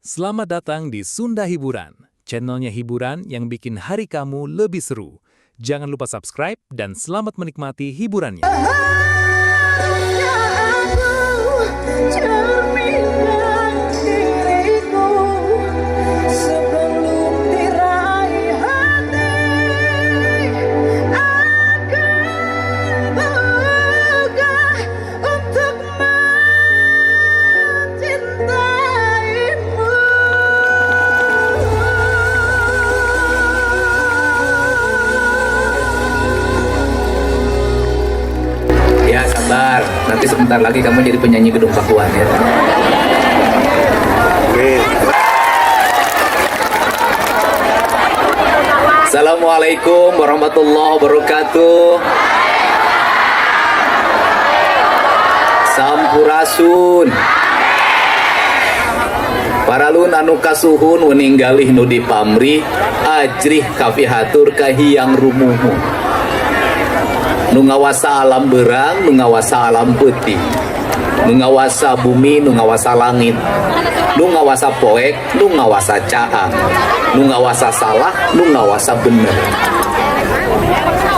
Selamat datang di Sunda Hiburan, channelnya hiburan yang bikin hari kamu lebih seru. Jangan lupa subscribe dan selamat menikmati hiburannya. Harusnya aku cerminkan diriku sebelum diraih hati akan buka untuk mencintaimu. Ya sabar, nanti sebentar lagi kamu jadi penyanyi Gedung Pakuan ya. Assalamualaikum warahmatullahi wabarakatuh. Sampurasun. Paralun anu kasuhun wening galih nu dipamrih ajrih kapihatur kahiyang rumuhun. Nu ngawasa alam berang, nu ngawasa alam peuting, nu ngawasa bumi, nu ngawasa langit, nu ngawasa poek, nu ngawasa caang, nu ngawasa salah, nu ngawasa bener,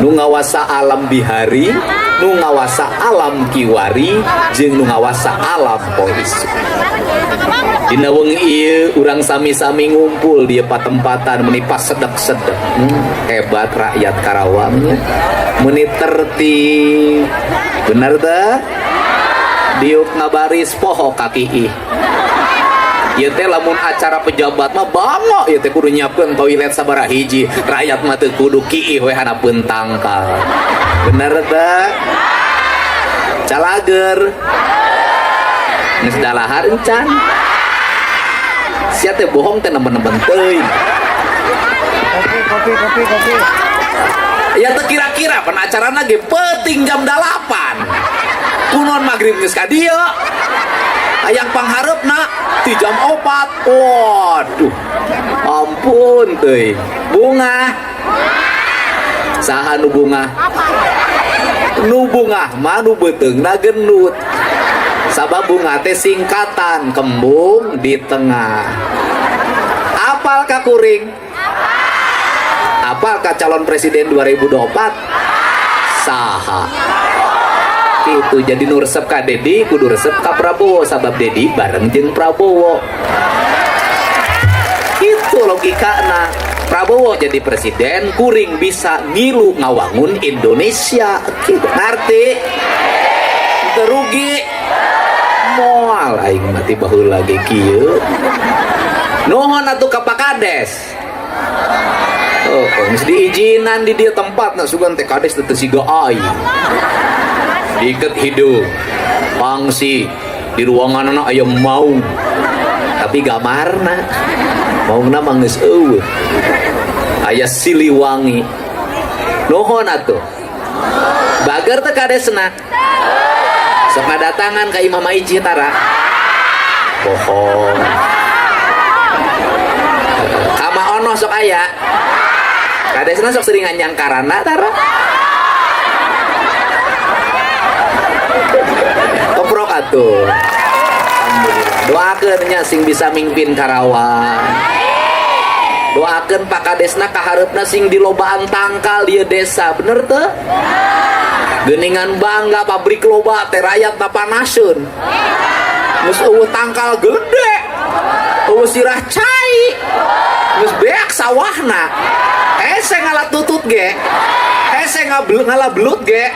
nu ngawasa alam bihari, nu ngawasa alam kiwari, jeung nu ngawasa alam poe isuk. Dina wengi ieu urang sami-sami ngumpul di patempatan meni pasedek-sedek. Hebat rakyat Karawangnya. Meni tertib. Bener teh? Diuk ngabaris poho kaki ih. Ieu teh lamun acara pejabat mah bangga ieu teh kudu nyiapkeun toilet sabaraha hiji. Rakyat mah teu kudu kiih we hanapeun tangkal. Bener teh? Calager. Geus dalahar encan. Sia teh bohong teh nemen-nemen teuing. Kopi, kopi, kopi, kopi. Ya teh kira-kira pan acarana ge peuting jam 8. Kunon magrib geus ka dieu. Hayang panghareupna ti jam 4. Waduh. Ampun teuing. Bungah. Saha nu bungah? Nu bungah mah nu beuteungna gendut. Sabab bunga teh singkatan kembung di tengah. Apal ka kuring? Apal ka calon presiden 2024? Saha? Itu jadi nu resep ka Dedi kudu resep ka Prabowo sabab Dedi bareng jeung Prabowo. Itu logikana. Prabowo jadi presiden, kuring bisa ngilu ngawangun Indonesia. Gitu. Ngarti? Teu rugi. Moal aing mati baheula ge kieu. Nuhun atuh ka Pak Kades. Oh, geus diizinan di dieu tempat na sugan teh kades teh teu siga aing. Diket hidung. Pangsi di ruanganna aya maung. Tapi gamarna maungna mah geus eueuh. Aya Siliwangi. Nuhun atuh. Bager teh kadesna. Sok ngadatangan ka Imam Aiji tara. Bohong. Kama ono sok aya. Kadesna sok sering nganyangkarana tara. Keprok atuh. Alhamdulillah. Doakeun nya sing bisa mimpin Karawang. Doakeun Pak Kadesna kahareupna sing dilobaan tangkal di desa, bener teu? Geuningan bangga pabrik loba teh rakyat napanaseun. Geus eueuh tangkal gede. Eueuh sirah cai. Geus beak sawahna. Hese ngala tutut ge. Hese ngala belut ge.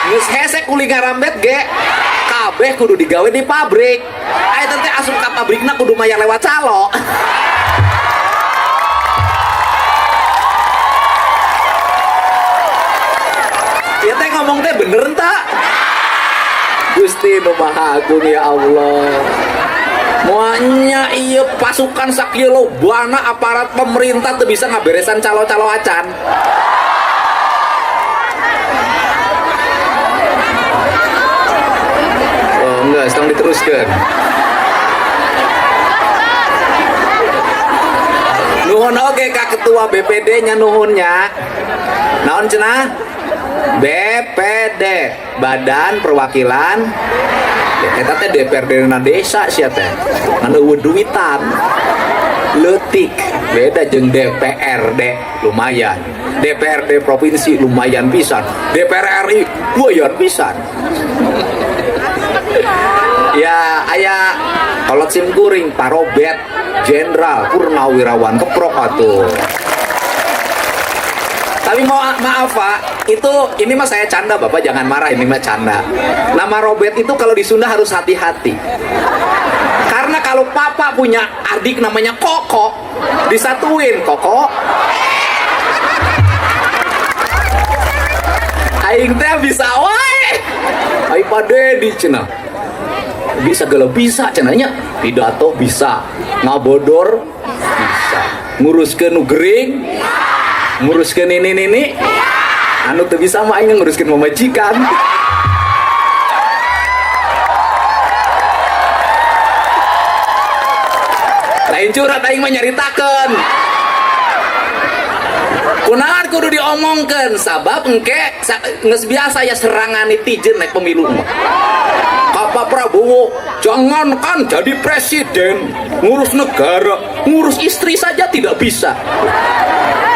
Geus hese kuli ngarambet ge. Kabeh kudu digawe di pabrik. Aya teh asup ka pabrikna kudu mayar lewat calo. Ya teh ngomong teh bener tak? Gusti nu Maha Agung ya Allah. Moalnya iya pasukan sakieu lobana aparat pemerintah teu bisa ngaberesan calo-calo acan. Oh enggak, sedang diteruskan. Nuhun oge ka ketua BPD nya nuhunnya. Naon cenah? BPD, Badan Perwakilan. Eta teh DPRD na desa sia teh. Ngan eueuh duitan. Leutik, beda jeung DPRD lumayan. DPRD provinsi lumayan pisan. DPR RI lumayan pisan. Ya, aya kolot sim kuring Pak Robert Jenderal Purnawirawan keprok atuh. Tapi mau maaf Pak, itu ini mah saya canda, Bapak jangan marah, ini mah canda. Nama Robert itu kalau di Sunda harus hati-hati. Karena kalau papa punya adik namanya Koko, disatuin Koko. Aing teh bisa wae. Aing Pak Dedi cenah. Bisa segala bisa cenah nya. Pidato bisa, ngabodor bisa, nguruskeun nu gering, nguruskeun ini, anu teu bisa mah aing nguruskeun pamajikan. Lain curhat, aing mah nyaritakeun. Kunaon kudu diomongkeun, sabab engke geus biasa ya serangan netizen naik pemilu mah. Ka Pak Prabowo, jangankan jadi presiden, ngurus negara, ngurus istri saja tidak bisa.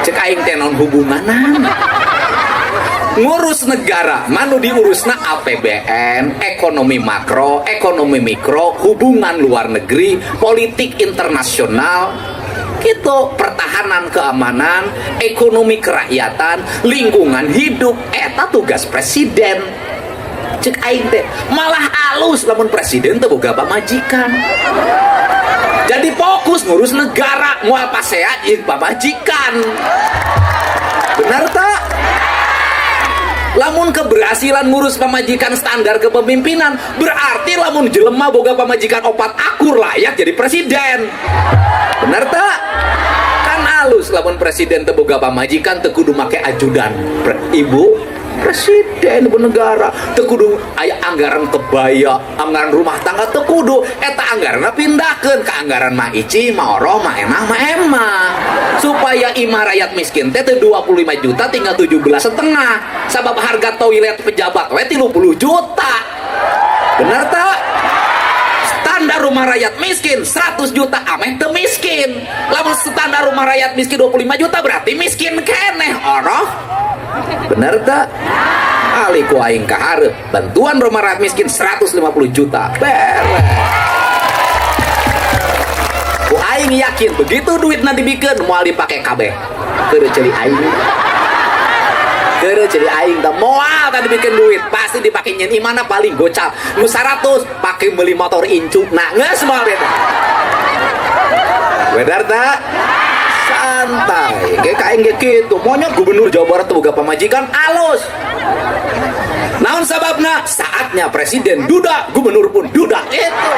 Cek aing teh naon hubunganna? Ngurus negara, manu diurusna APBN, ekonomi makro, ekonomi mikro, hubungan luar negeri, politik internasional, gitu, pertahanan keamanan, ekonomi kerakyatan, lingkungan hidup, eta tugas presiden. Cek aing teh malah alus lamun presiden teu boga pamajikan. Jadi fokus ngurus negara, moal pasea jeung pamajikan. Benar tak? Lamun keberhasilan ngurus pamajikan standar kepemimpinan, berarti lamun jelema boga pamajikan opat akur layak jadi presiden. Benar tak? Kan alus lamun presiden teu boga pamajikan, teu kudu make ajudan. Ibu presiden, ibu negara teu kudu aya anggaran kebaya, anggaran rumah tangga teu kudu, eta anggaranna pindahkeun ke anggaran Ma Ici, Ma Oroh, Ma Emah, Ma Emah, supaya imah rakyat miskin teh teu 25 juta, tinggal 17,5, sabab harga toilet pejabat we 30 juta. Bener tak? Standar rumah rakyat miskin 100 juta ameh teu miskin. Lamun standar rumah rakyat miskin 25 juta berarti miskin keneh, oroh. Bener tak? Ali ku aing kahareup bantuan rumah rakyat miskin 150 juta, beres. Ku aing yakin begitu duitna dibikeun moal dipake kabeh. Keur ceuli aing. Keur ceuli aing teh moal tadi bikin duit, pasti dipake nyen imana paling gocap. Nu 100 pake beli motor incu. Nah, geus moal eta. Benar tak? Santai. Kayak aing ge kitu. Monyot gubernur Jawa Barat tuh boga pamajikan alus. Naon sababna? Saatnya presiden duda, gubernur pun duda itu.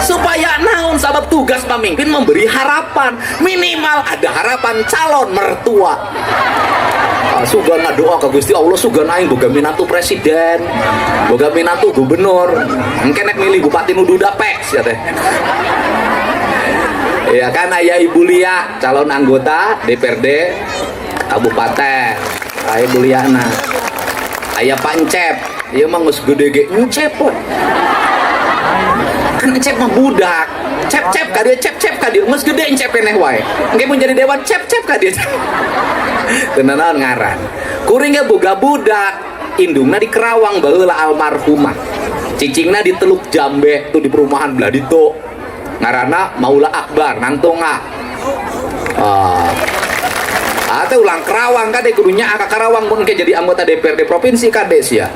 Supaya naon sabab tugas pemimpin memberi harapan, minimal ada harapan calon mertua. Ah, sugan ngadoa ka Gusti Allah, sugan aing boga minantu presiden, boga minantu gubernur. Engke nek milih bupati nu duda pek sia teh. Ya kan aya Ibu Lia calon anggota DPRD kabupaten. Aya Ibu Liana. Aya Pak Encep, ieu mah geus gede ge Encep we. Kan Encep mah budak. Cep-cep ka dieu, cep-cep ka dieu, geus gede Encep keneh wae. Engke mun jadi dewan cep-cep ka dieu. Teu nanaon ngaran. Kuring ge boga budak, indungna di Kerawang baheula almarhumah. Cicingna di Teluk Jambe tuh di perumahan belah ditu. Ngaranna Maula Akbar nangtunga. Ah. Atau ulang Kerawang kade kudunya ka Karawang mun ke jadi anggota DPRD provinsi kade sia.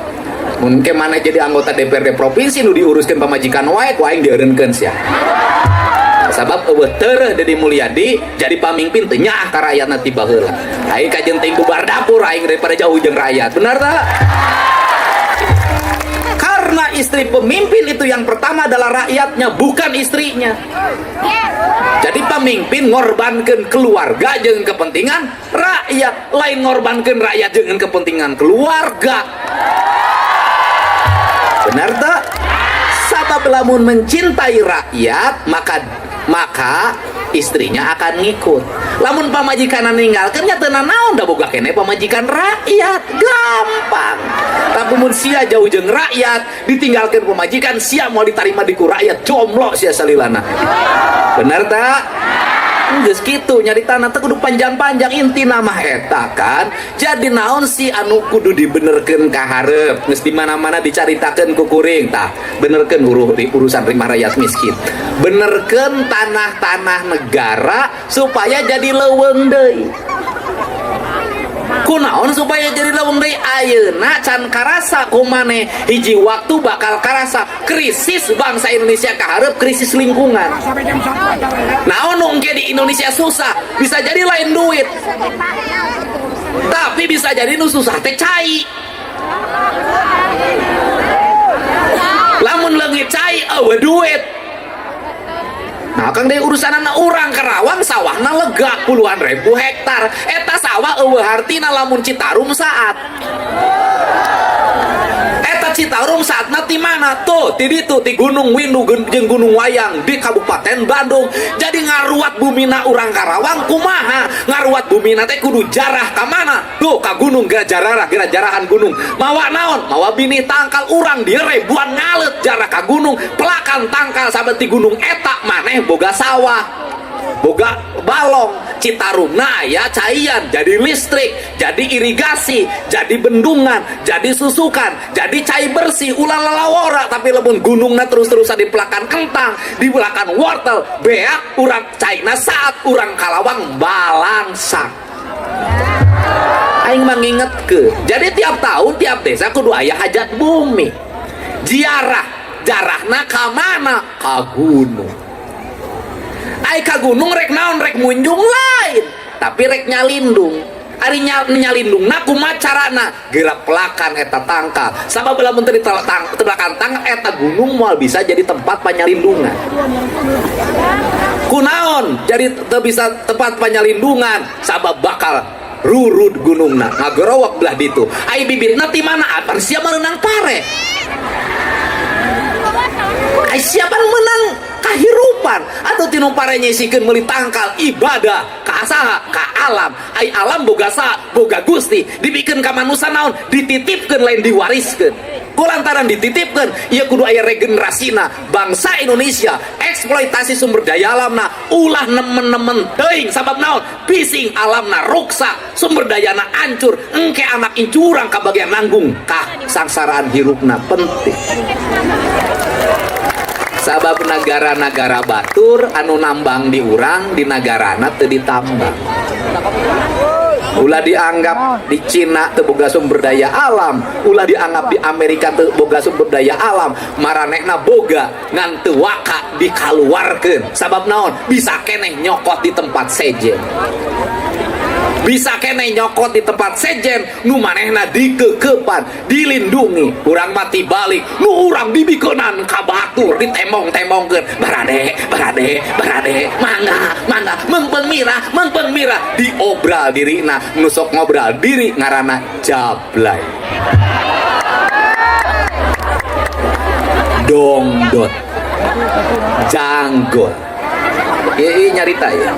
Mun ke mana jadi anggota DPRD provinsi nu diuruskeun pamajikan wae ku aing dieureunkeun sia. Sabab eueuh tereuh Dedi Mulyadi jadi pamimpin teu nyaah ka rakyatna ti baheula. Aing kajeun teuing bubar dapur aing daripada jauh jeung rakyat. Benar tak? Karena istri pemimpin itu yang pertama adalah rakyatnya, bukan istrinya. Jadi pemimpin ngorbankan keluarga jeung kepentingan rakyat, lain ngorbankan rakyat jeung kepentingan keluarga. Benar tak? Sabab lamun mencintai rakyat, maka Istrinya akan ngikut. Lamun pamajikan ninggalkeun, nya teu nanaon, da boga keneh pamajikan rakyat, gampang. Tapi mun sia jauh jeung rakyat, ditinggalkeun pamajikan, sia moal ditarima di ku rakyat, jomblo sia salilana. Bener tak? Geus kitu nyaritana, teh kudu panjang-panjang, intina mah eta kan. Jadi naon si anu kudu dibenerkeun ka hareup? Geus di mana-mana dicaritakeun ku kuring. Tah, benerkeun urusan rumah rakyat miskin. Benerkeun tanah-tanah negara supaya jadi leuweung deui. Kunaon supaya jadi leuweung deui? Ayeuna can karasa ku maneh, hiji waktu bakal karasa krisis bangsa Indonesia kahareup, krisis lingkungan. Naon nu engke di Indonesia susah? Bisa jadi lain duit, tapi bisa jadi nu susah teh cai. Lamun leungit cai, euweuh duit. Nah, kang deui urusan anak urang Karawang, sawahna lega puluhan ribu hektar. Eta sawah euweuh hartina lamun Citarum saat. Eta Citarum saatna ti mana? Tuh, ti ditu, ti Gunung Windu jeung Gunung Wayang di Kabupaten Bandung. Jadi ngaruat bumina urang Karawang kumaha? Ngaruat bumina teh kudu jarah ka mana? Tuh, ka gunung Gajarara, jarahan gunung. Mawa naon? Mawa binih tangkal. Urang dieu ribuan ngaleut jarah ka gunung, pelakan tangkal sampai ti gunung eta maneh boga sawah, boga balong. Citarumna aya caian, jadi listrik, jadi irigasi, jadi bendungan, jadi susukan, jadi cai bersih, ulah lalawora. Tapi lamun gunungna terus-terusan dipelakan kentang, dipelakan wortel, beak urang caina saat urang Kalawang balangsak. Aing mah ngingetkeun. Jadi tiap tahun tiap desa kudu aya hajat bumi. Ziarah, jarahna ka mana? Ka gunung. Ai ka gunung rek naon? Rek munjung lain, tapi rek nyalindung. Ari nyalindungna kumaha carana? Geura pelakan eta tangkal. Sabab lamun teu ditelakan tangkal, eta gunung moal bisa jadi tempat panyalindungan. Kunaon jadi teu bisa tempat panyalindungan? Sabab bakal rurud gunungna, ngagerowok belah ditu. Ai bibitna ti mana? Apan sia meunang pare? Ai siapa menang kahirupan atau tinu pare nyisikeun meuli tangkal? Ibadah ka saha? Ka alam. Ai alam boga saha? Boga Gusti. Dibikeun ka manusa naon? Dititipkeun, lain diwariskeun. Kulantaran dititipkeun, ieu kudu aya regenerasina. Bangsa Indonesia eksploitasi sumber daya alamna ulah nemen-nemen teuing. Sabab naon? Bising alamna ruksak, sumber dayana hancur, engke anak incu urang kabagian nanggung kah sangsaraan hirupna. Penting, sabab negara-negara batur anu nambang di urang, di nagarana teu ditambang. Ulah dianggap di Cina teu boga sumber daya alam, ulah dianggap di Amerika teu boga sumber daya alam. Maranehna boga, ngan teu waka dikaluarkeun. Sabab naon? Bisa keneh nyokot di tempat sejen, bisa keneh nyokot di tempat sejen nu manehna dikekepan, dilindungi. Urang mati balik, nu urang dibikeunan ka batur, ditembong-tembongkeun, barade, barade, barade, mangga, mangga, meungpeung mirah, meungpeung mirah, diobral dirina. Nu sok ngobral diri ngaranna jablay, dongdot, janggot. Ieu nyarita ya.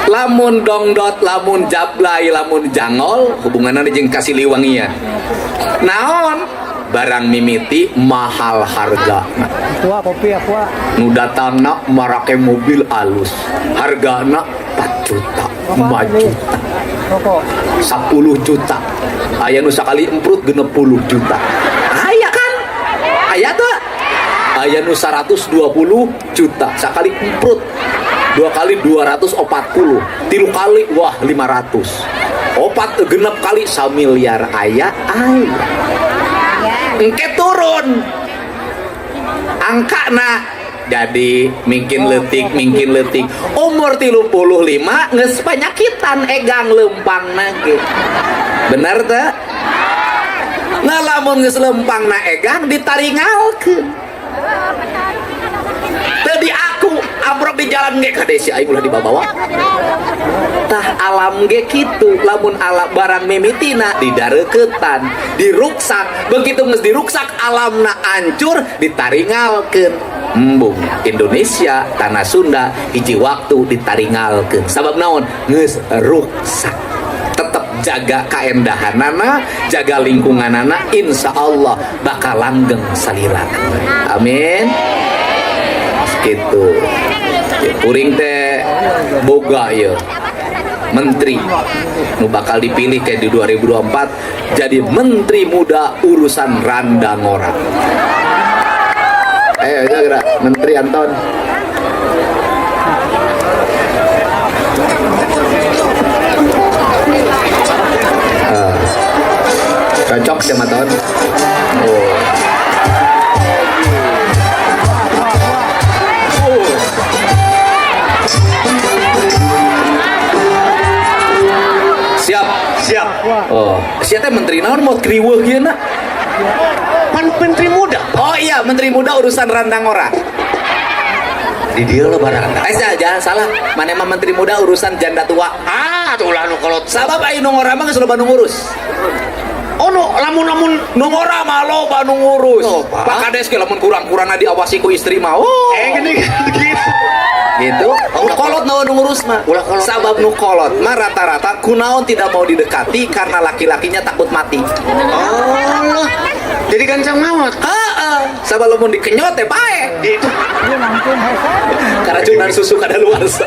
Lamun dongdot, lamun jablay, lamun jangol, hubunganna jeung kasiliwangian. Naon? Barang mimiti mahal harga. Aqua, kopi aqua. Nu datangna marake mobil alus, hargana 4 juta, 5 juta, Rokok. 10 juta. Aya nu sakali emprut 60 juta. Aya kan? Aya teu? Aya nu 120 juta sakali emprut. Dua kali 240, tilu kali wah 500, opat genep kali samiliar. Aya, aya. Engke turun angka na jadi mingkin letik, mingkin letik, umur 35 geus panyakitan egang, lempang ge. Bener teu? Nah, lamun geus lempang na egang, ditaringalkeun. Teu diaku, ambrok di jalan ge, kade si aing ulah dibawa. Tah, alam ge kitu. Lamun alam barang mimitina didareukeutan, diruksak. Begitu geus diruksak, alamna hancur, ditaringalkeun. Embung Indonesia tanah Sunda hiji waktu ditaringalkeun. Sabab naon? Geus ruksak. Tetep jaga kaendahanana, jaga lingkunganana, insya Allah bakal langgeng salila. Amin. Gitu. Kuring teh boga ya menteri nu bakal dipilih kayak di 2024 jadi menteri muda urusan randa ngora. Ayo gerak Menteri Anton. Cocok sama Ton. Oh. Oh. Siap. Siap. Oh, siapa menteri naon mau kriweuh ieu na? Pan menteri muda. Oh iya, menteri muda urusan randangora. Di dia lo barang. Eh, jangan salah. Mana emang menteri muda urusan janda tua. Ah, tuh ulah nu kolot. Sabab aya nu ngora mah geus loba nu ngurus. Oh no, lamun-lamun Nu ngora mah loba nu ngurus. Loba. Pak Kades ge lamun kurang-kurangna diawasi ku istri mah. Oh. Gini gitu. Gitu. Nu kolot naon nu ngurus mah. Ulah kolot. Sabab nu kolot mah rata-rata kunaon tidak mau didekati karena laki-lakinya takut mati. Oh, jadi gancang maut. Heeh. Sabab lamun dikenyot teh pae. Itu Karacunan susu kadaluarsa.